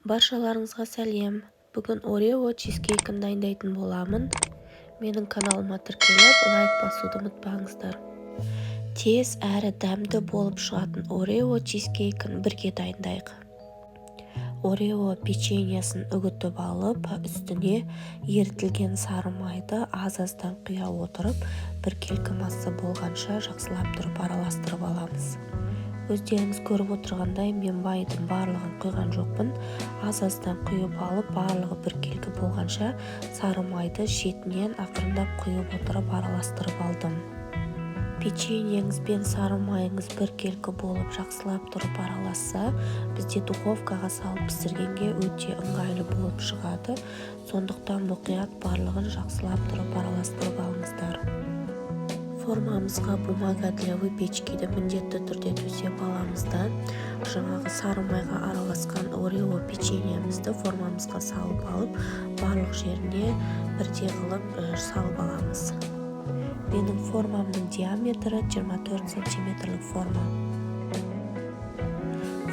Баршаларыңызға сәлем! Бүгін Орео чизкейкін дайындайтын боламын. Менің каналыма тіркеліп, лайк басуды ұмытпаңыздар. Тез әрі дәмді болып шығатын Орео чизкейкін бірге дайындайық. Орео печеньесін үгітіп алып, үстіне ерітілген сары майды аз-аздан құя отырып, біркелкі масса болғанша жақсылап тұрып араластырып аламыз. Өздеріңіз көріп отырғандай, мен майдың барлығын құйған жоқпын. Аз-аздан құйып алып, барлығы біркелкі болғанша сары майды шетінен ақырындап құйып отырып араластырып алдым. Печеньеңіз бен сары майыңыз біркелкі болып жақсылап тұрып араласса, бізде духовкаға салып пісіргенге өте ыңғайлы болып шығады. Сондықтан мұқият барлығын жақсылап тұрып араластырып алыңыздар. Формамызға бумага для выпечкиді міндетті түрде төсеп аламыз да, жаңағы сары майға араласқан Орео печеньемізді формамызға салып алып, барлық жеріне бірдей қылып салып аламыз. Менің формамның диаметрі 24 сантиметрлік форма.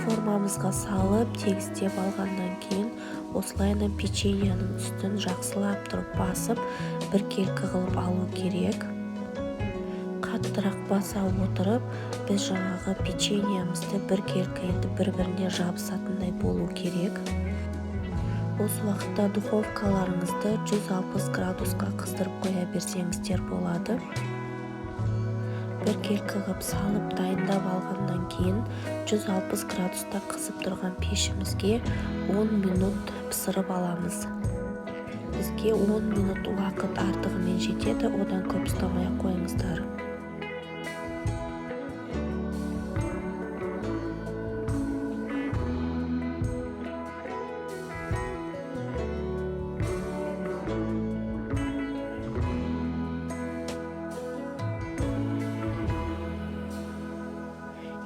Формамызға салып, тегістеп алғаннан кейін осылайынан печеньенің үстін жақсылап тұрып басып, біркелкі қылып алу керек. Қаттырақ баса отырып, біз жаңағы печеньемізді біркелкі етіп бір-біріне жабысатындай болу керек. Осы уақытта духовкаларыңызды 160 градусқа қыздырып қоя берсеңіздер болады. Біркелкі қылып салып дайындап алғаннан кейін 160 градуста қызып тұрған пешімізге 10 минут пісіріп аламыз. Бізге 10 минут уақыт артығымен жетеді, одан көп ұстамай ақ қойыңыздар.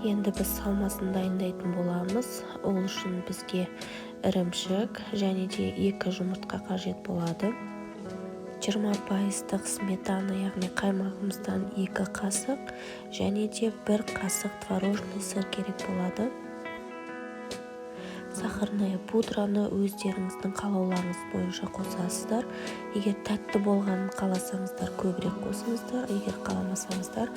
Енді біз салмасын дайындайтын боламыз. Ол үшін бізге ірімшік және де 2 жұмыртқа қажет болады. 20% сметана, яғни қаймағымыздан 2 қасық және де 1 қасық творожный сыр керек болады. Сахарная пудраны өздеріңіздің қалауларыңыз бойынша қосасыздар. Егер тәтті болғанын қаласаңыздар, көбірек қосыңыздар, егер қаламасаңыздар,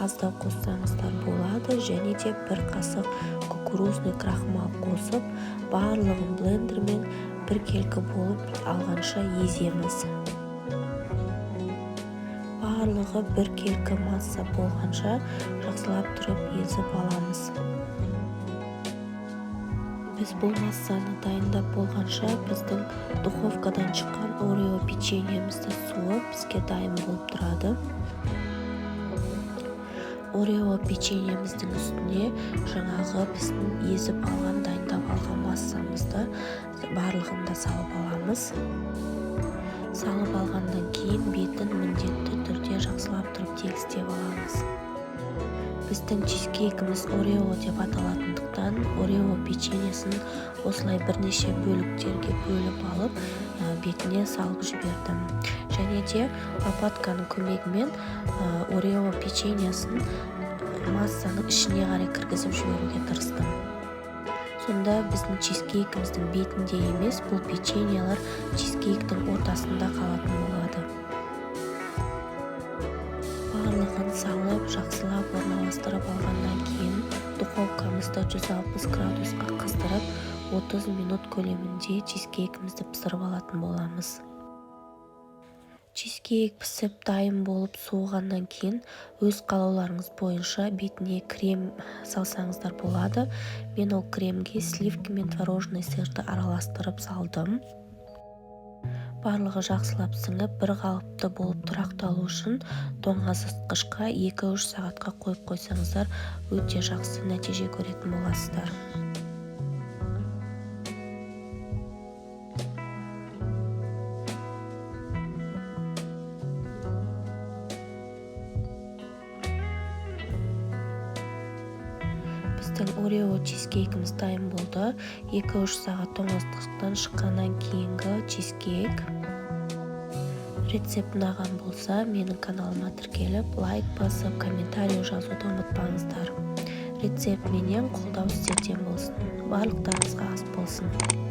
аздау қоссаңыздар болады. Және де 1 қасық кукурузный крахмал қосып, барлығын блендермен біркелкі болып алғанша еземіз. Барлығы біркелкі масса болғанша жақсылап тұрып езіп аламыз. Біз бұл массаны дайындап болғанша біздің духовкадан шыққан Орео печеньемізді суып, бізге дайын болып тұрады. Орео печеньеміздің үстіне жаңағы біздің езіп алған, дайындап алған массамызды барлығын да салып аламыз. Салып алғаннан кейін бетін міндетті түрде жақсылап тұрып тегістеп аламыз. Біздің чизкейкіміз Орео деп аталатындықтан Орео печеньесін осылай бірнеше бөліктерге бөліп алып, бетіне салып жібердім. Және де лопатканың көмегімен Орео печеньесін массаның ішіне қарай кіргізіп жіберуге тырыстым. Сонда біздің чизкейкіміздің бетінде емес, бұл печеньелер чизкейктің ортасында қалатын болады. Барлығын салып, жақсылап орналастырып алғаннан кейін духовкамызды 160 градусқа қыздырып, 30 минут көлемінде чизкейкімізді пісіріп алатын боламыз. Чизкейк пісіп дайын болып суығаннан кейін өз қалауларыңыз бойынша бетіне крем салсаңыздар болады. Мен ол кремге сливки мен творожный сырды араластырып салдым. Барлығы жақсылап сіңіп, бір қалыпты болып тұрақталу үшін тоңазытқышқа 2-3 сағатқа қойып қойсаңыздар, өте жақсы нәтиже көретін боласыздар. Біздің Орео чизкейкіміз дайын болды. 2-3 сағат тоңазытқыштан шыққаннан кейінгі чизкейк. Рецепт ұнаған болса, менің каналыма тіркеліп, лайк басып, комментарий жазуды ұмытпаңыздар. Рецепт менен, қолдау сіздерден болсын. Барлықтарыңызға ас болсын.